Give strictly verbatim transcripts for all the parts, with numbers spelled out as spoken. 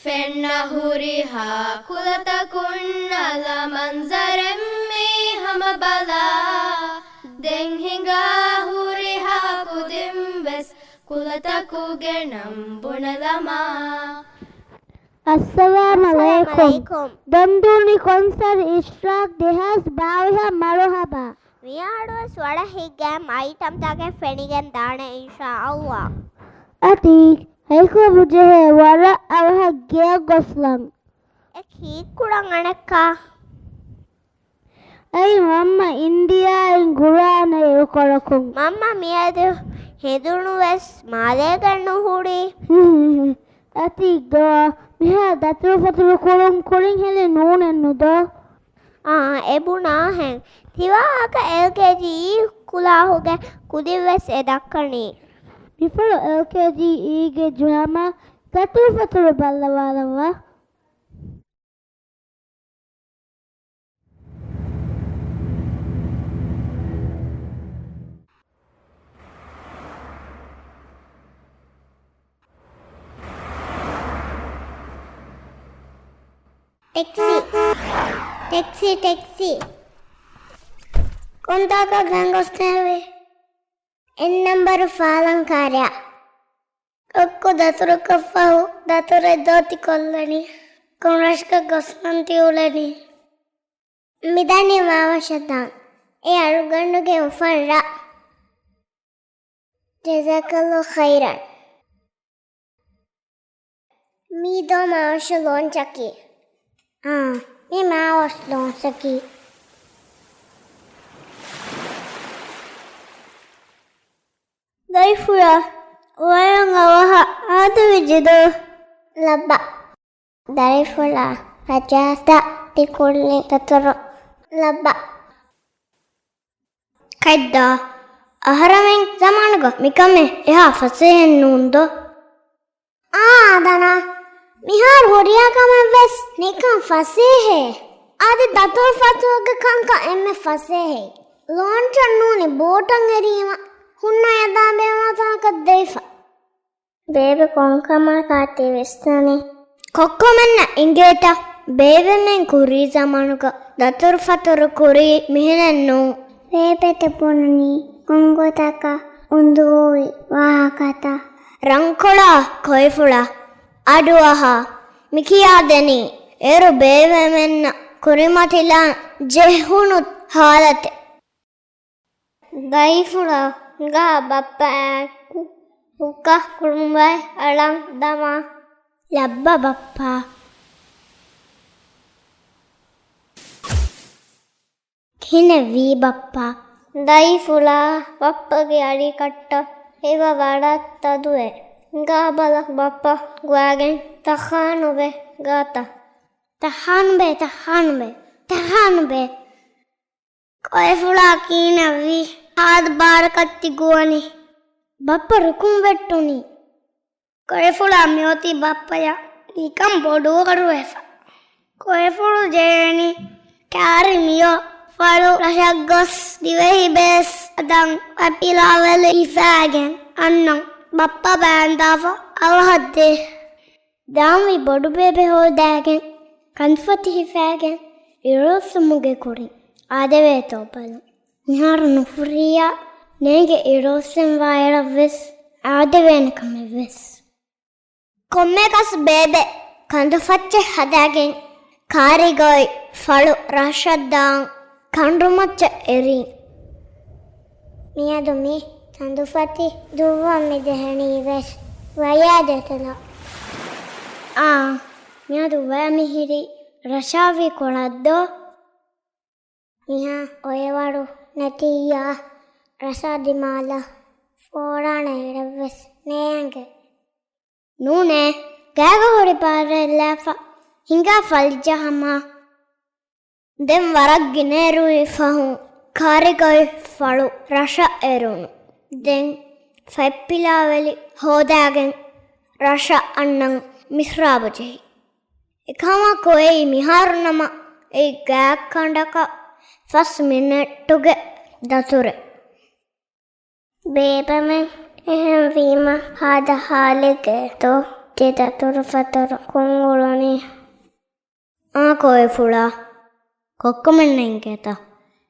ފެންނަ ހުރިހާ ކުލަތަކުން އަލަ މަންޒަރެއް މީ ހަމަ ބަލާ. ދެން ހިނގާ ހުރިހާ ކުދިން ވެސް ކުލަތަކުގެ ނަން ބުނެލަމާ. އައްސަލާމް އައްސަލާމް އަލައިކުމް. އަލައިކުމް. ދޮންދޫނި ކޮންސަރްޓް އިޝްރާޤް ދެހާސް ބާވީހަށް މަރުހަބާ. މިއަޑުވެސް ވަރަށް ހިތްގައިމު އައިޓަމްތަކެއް ފެނިގެން ދާނެ އިންޝާ އައްލާ. އަދި ހައިކުލަބު ޖެހޭ ވަރަށް އަވަހަށް ގެއަށް ގޮސްލަން. އެ ކީއްކުރަން އަނެއްކާ؟ އައި މަންމަ އިންޑިއާއިން ގުރާނެ އިރުކޮޅަކުން. މަންމަ މިއަދު ހެނދުނުވެސް މާލޭގަ ނުހުރީ. އަތީ ދޯ، މިހާ ދަތުރުފަތުރު ކުރުން ކުރިން ހެލި ނޫނެއްނު ދޯ؟ އާ، އެބުނާހެން. ތިވާހަކަ އެލްކޭޖީ އީ ކުލާހުގެ ކުދިންވެސް އެ ދައްކަނީ. މިފަޅު އެލްކޭޖީ އީގެ ޖަމާ ދަތުރުފަތުރު ބައްލަވާލައްވާ. ޓެކްސީ، ޓެކްސީ، ޓެކްސީ. ކޮންތާކަށް ގެންގޮސްދެއެވެ؟ އެއް ނަންބަރު ފާލަން ކާރިއަށް. ކޮއްކޮ ދަތުރަކަށްފަހު ދަތުރެއް ދޯތި ކޮށްލަނީ. ކޮން ރަށަކަށް ގޮސްމަން ތިއުޅެނީ؟ މިދަނީ މާވަށަށް ދާން. އެ އަޅުގަނޑުގެ އުފަން ރަށް. ޖަޒާކައްލާހު ޚައިރަން. މީދޯ މާވަށަށް ލޯންޗަކީ. އާ، މީ މާވަށް ލޯންޗަކީ. ދަރިފުޅާ، ވަރަށް އަވަހަށް އާދެވިއްޖެ ދޯ. ލައްބަ. ދަރިފުޅާ، ރަޖާތަށް ތިކުޅި ދަތުރު. ލައްބަ. ކައްދާ، އަހަރަމެން ޒަމާނުގަ މިކަމެއް އެހާ ފަސޭހައެއް ނޫން ދޯ؟ އާ، އަދަނާ. މިހާރު ހުރިހާ ކަމެއް ވެސް ނިކަން ފަސޭހައެއް. އަދި ދަތުރުފަތުރުގެ ކަންކަން އެންމެ ފަސޭހައެއް. ލޯންޗަށް ނޫނީ ބޯޓަށް އެރީމަ ހުންނަ އެދާ ބޭނުމަތަކަށް ދެވިފަ. ބޭބެ ކޮންކަމަކާ ތި ވިސްނަނީ؟ ކޮއްކޮމެންނަށް އިނގޭތަ؟ ބޭބެމެން ކުރީ ޒަމާނުގަ ދަތުރުފަތުރު ކުރީ މިހެނެއް ނޫން. ބޭބެ ތި ބުނަނީ ކޮންގޮތަކަށް އުނދަގޫވި ވާހަކަތައް؟ ރަންކޮޅާ ކޮއިފުޅާ އަޑުއަހާ. މިކިޔާދެނީ އޭރު ބޭބެމެންނަށް ކުރިމަތިލާން ޖެހުނު ހާލަތެއް. ދަރިފުޅާ، ހިނގާ ބައްޕައާއެކު ހުއްކާ ކުޅުނބައެއް އަޅަން ދަމާ. ލައްބަ ބައްޕާ. ކިހިނެއްވީ ބައްޕާ؟ ދަރިފުޅާ، ބައްޕަގެ އަރިކައްޓަށް ހިބަ ވަރަށް ތަދުވޭ. ހިނގާބަލަ ބައްޕަ ގޮވައިގެން ތައްހާނުބެ ގާތަށް. ތައްހާނުބެ، ތައްހާނުބެ، ތައްހާނުބެ. ކޮއިފުޅާ ކިހިނެއްވީ؟ ހާދަ ބާރަކަށް ތި ގޮވަނީ؟ ބައްޕަ ރުކުން ވެއްޓުނީ. ކޮއިފުޅާ މިއޮތީ ބައްޕަޔަށް ނިކަން ބޮޑުވަރުވެފަ. ކޮއިފުޅު ޖެހޭނީ ކާރި މިއޮތް ފަޅު ރަށަށް ގޮސް ދިވެހި ބޭސް އަދަން އަޕިލާވެލި ހިފާގެން އަންނަން. ބައްޕަ ބާންދާފަ އަވަހަށް ދޭ. ދާންވީ ބޮޑުބޭބެ ހޯދާގެން، ކަންފަތި ހިފާގެން، އިރުއޮއްސުމުގެ ކުރިން އާދެވޭތޯ ބަލަން. މިހާރު ނުފުރިއްޔާ ނޭނގެ އިރުއޮއްސެން ވާއިރަށްވެސް އާދެވޭނެ ކަމެއްވެސް. ކޮންމެއަކަސް ބޭބެ ކަނދުފައްޗެއް ހަދާގެން، ކާރިގައި ފަޅު ރަށަށް ދާން ކަނޑުމައްޗަށް އެރީ. މިއަދު މި ކަނދުފަތި ދުއްވަން މި ޖެހެނީ ވެސް ވަޔާ ދެތަނަށް. އާ، މިއަދު ވަޔަށް މިހިރީ ރަށާވީ ކޮޅަށްދޯ؟ މިހާ އޮއެވަރު ނެތިއްޔާ ރަށާ ދިމާލަށް ފޯރާނެ އެއްވެސް ނޭނގެ. ނޫނޭ، ގާގަ ހުރި ބާރަށް ލާފަ ހިނގާ ފަލިޖަހަމާ. ދެން ވަރަށް ގިނައިރުވި ފަހުން ކާރިގައި ފަޅު ރަށަށް އެރުނު. ދެން ފަތްޕިލާވެލި ހޯދާގެން ރަށަށް އަންނަން މިހްރާބު ޖެހި. އެކަމަކު އެއީ މިހާރު ނަމަ އެއީ ގާތް ކަނޑަކަށް ފަސް މިނެޓުގެ ދަތުރެއް. ބޭބެމެން އެހެންވީމަ ހާދަ ހާލެއް ދޭތޯ؟ އެ ދަތުރުފަތުރު ކޮން އުޅުނީ؟ އާ ކޮއެފުޅާ، ކޮއްކޮމެންނަށް އިނގޭތަ؟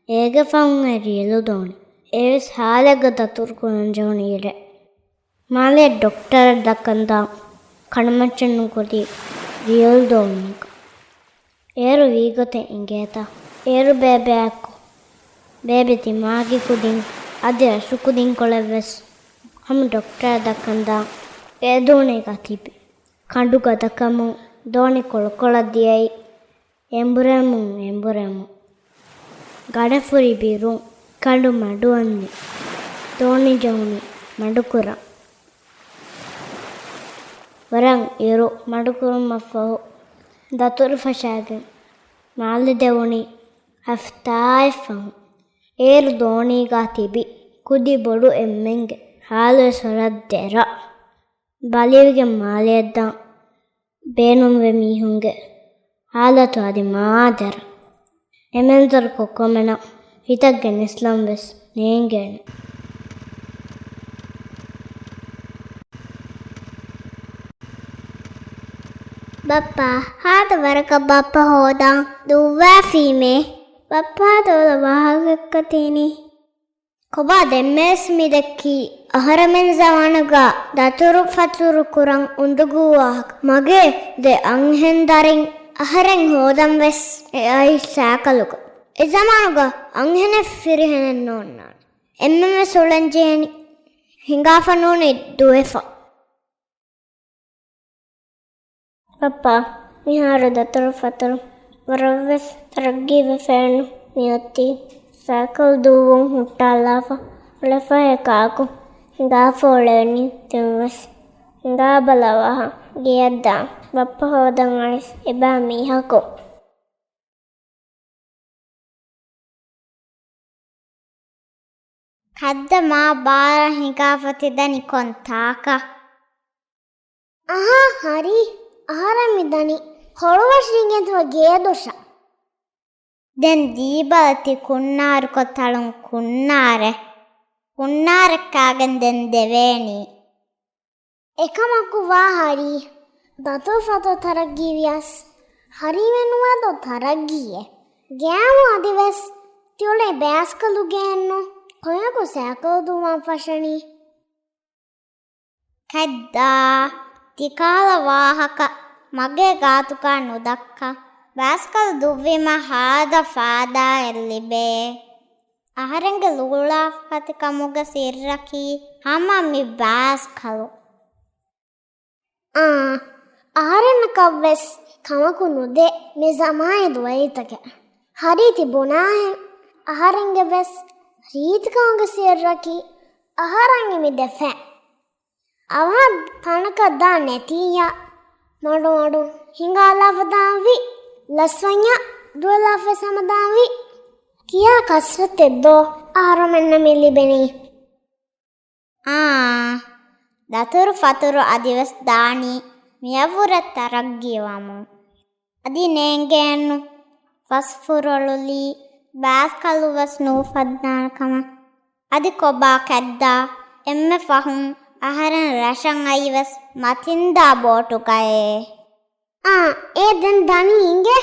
އޭގެ ފަހުން އެ ރިޔަލު ދޯނި. އެވެސް ހާލެއްގަ ދަތުރު ކުރަން ޖެހުނީ އިރެއް. މާލެ ޑޮކްޓަރަށް ދައްކަންދާން ކަނޑުމައްޗަށް ނުކުތީ ރިޔަލު ދޯންޏަކަށް. އޭރު ވީގޮތެއް އިނގޭތަ؟ އޭރު ބޭބެއާއެކު ބޭބެ ދިމާގި ކުދިން އަދި ރަށު ކުދިންކޮޅެއްވެސް ހަމަ ޑޮކްޓަރަށް ދައްކަންދާން އެ ދޯނީގަ ތިބި. ކަނޑު ގަދަކަމުން ދޯނި ކޮޅުކޮޅަށް ދިޔައީ އެނބުރެމުން އެނބުރެމުން. ގަޑަފުރި ބިރުން ކަނޑު މަޑުވަންދެން ދޯނި ޖެހުނީ މަޑުކުރަން. ވަރަށް އިރު މަޑުކުރުމަށްފަހު ދަތުރު ފަށާގެން މާލެ ދެވުނީ ހަފްތާއެއް ފަހުން. އޭރު ދޯނީގަ ތިބި ކުދި ބޮޑު އެންމެންގެ ހާލުވެސް ވަރަށް ދެރަ. ބަލިވެގެން މާލެއަށްދާން ބޭނުންވި މީހުންގެ ހާލަތު އަދި މާ ދެރަ. އެމެންދުރު ކޮއްކޮމެނަށް ހިތަށް ގެނެސްލަން ވެސް ނޭނގޭނެ. ބައްޕާ، ހާދަ ވަރަކަށް ބައްޕަ ހޯދަން ދުއްވާފީމޭ. ބައްޕާ ދޯލަ ވާހަކައަކަށް ތީނީ. ކޮބާ ދެންމެވެސް މި ދެއްކީ؟ އަހަރެމެން ޒަމާނުގަ ދަތުރު ފަތުރު ކުރަން އުނދަގޫ ވާހަކަ. މަގޭ ދެ އަންހެން ދަރިން އަހަރެން ހޯދަން ވެސް އެ އައި ސައިކަލުގަ. އެ ޒަމާނުގަ އަންހެނެއް ފިރިހެނެއް ނޯންނާނެ. އެންމެންވެސް އުޅެން ޖެހެނީ ހިނގާފަ ނޫނީ ދުވެފަ. ބައްޕާ، މިހާރު ދަތުރު ފަތުރު ވަރަށްވެސް ތަރައްގީވެފައެއްނު. މިއޮތީ ސައިކަލް ދުއްވުން ހުއްޓާލާފަ އުޅެފައޭ ކާކު. ހިނގާފަ އުޅެނީ ތިންވެސް. ހިނގާ ބަލަވާހަ ގެޔަށްދާން. ބައްޕަ ހޯދަން އައިސް އެބައި މީހަކު. ކައްދަ މާ ބާރަށް ހިނގާފަ ތިދަނީ ކޮން ތާކަށް؟ އަހާ ހަރީ، އަހަރެން މިދަނީ ހޮޅުވަށިން ގެންދަވާ ގޭދޮށަށް. ދެން ދީބަލަ ތި ކުންނާރުކޮށް ތަޅުން ކުންނާރެއް. ކުންނާރެއް ކާގެން ދެން ދެވޭނީ؟ އެކަމަކު ވާ ހަރީ، ދަތުރުފަތުރު ތަރައްގީވިޔަސް ހަރީމެއް ނުވާދޯ ތަރައްގީއެއް. ގައިމު އަދިވެސް ތިއުޅޭ ބައިސްކަލުގައެއްނު، ކޮންމެއަކު ސައިކަލް ދުއްވަން ފަށަނީ. ކައްދާ، ތިކަހަލަ ވާހަކަ މަގޭ ގާތުގަ ނުދައްކާ. ބައިސްކަލް ދުއްވީމަ ހާދަ ފާދައެއް ލިބޭ. އަހަރެންގެ ލޫޅާފަތިކަމުގެ ސިއްރަކީ ހަމަ މި ބައިސްކަލު. އާ، އަހަރެންނަކަށްވެސް ކަމަކު ނުދޭ މި ޒަމާނީ ދުވަހީތަކެއް. ހަރީ ތި ބުނާހެން، އަހަރެންގެ ވެސް ރީތިކަމުގެ ސިއްރަކީ އަހަރެންގެ މި ދެ ފައި. އަވަހަށް ތަނަކަށް ދާން ނެތިއްޔާ، މަޑުމަޑުން ހިނގާލާފަ ދާންވީ، ލަސްވަންޏާ ދުވެލާފަވެސް ހަމަ ދާންވީ. ކިޔާ ކަސްރަތެއްދޯ އަހަރުމެންނަށް މި ލިބެނީ؟ އާ، ދަތުރު ފަތުރު އަދިވެސް ދާނީ މިޔަށްވުރެ ތަރައްގީވަމުން. އަދި ނޭނގޭނު ފަސް ފުރޮޅުލީ ބައިސްކަލުވެސް ނޫފައްދާނެ ކަމަށް. އަދި ކޮބާ ކައްދާ، އެންމެ ފަހުން އަހަރެން ރަށަށް އައީވެސް މަތިންދާ ބޯޓުގައޭ. އާ، އޭ ދެން ދަނީ އިނގޭ.